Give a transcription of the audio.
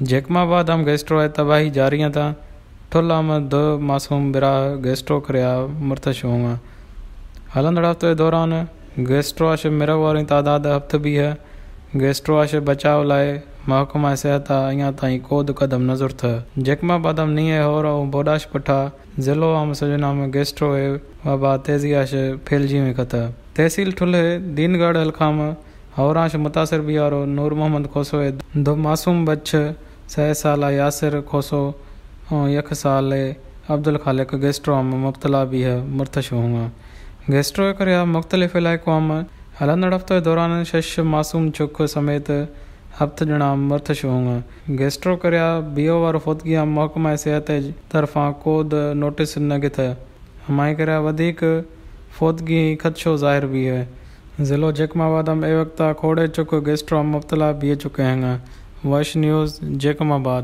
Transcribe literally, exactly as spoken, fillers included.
جیکما بعد ہم گیسٹرو ہے تباہی جاریاں تاں ٹھل ہم دو معصوم برا گیسٹرو کریا مرتش ہوں۔ ہلندڑ ہفتے دوران گیسٹرو آش مرو واریں تعداد ہفت بھی ہے۔ گیسٹرو آش بچاؤ لائے محکمہ صحت آئیاں تائیں کود قدم نظر تھا۔ جیکما بعد ہم نہیں ہے ہو رہا بوداش پٹھا ضلع ہم سجن ہم گیسٹرو ہے وبا تیزی آش پھیل جیویں کھتا۔ تحصیل ٹھلے دین گڑھ الخام ہورانش متاثر بیارو نور محمد کھوسو اے دو معصوم بچ سہ سالہ یاسر کھوسو یک سالہ عبدالخالق گیسٹرو ہم مبتلا بیہ مرتش ہوں۔ گیسٹرو کریا مختلف علاقوں ہم ہلندڑ ہفتہ دوران شش معصوم چک سمیت ہفت جنا مرتش ہوں۔ گیسٹرو کریا بیو وار فوتگیاں محکمہ صحت طرفاں کود نوٹس نہ گھت۔ ہمائیں کرا ودھیک فوتگی خدشو ظاہر بھی ہے۔ ضلع جیکما آباد ہم اے وقت کھوڑے چک گیسٹرو ہم مبتلا بھی چکے ہیں۔ وش نیوز جیکما آباد۔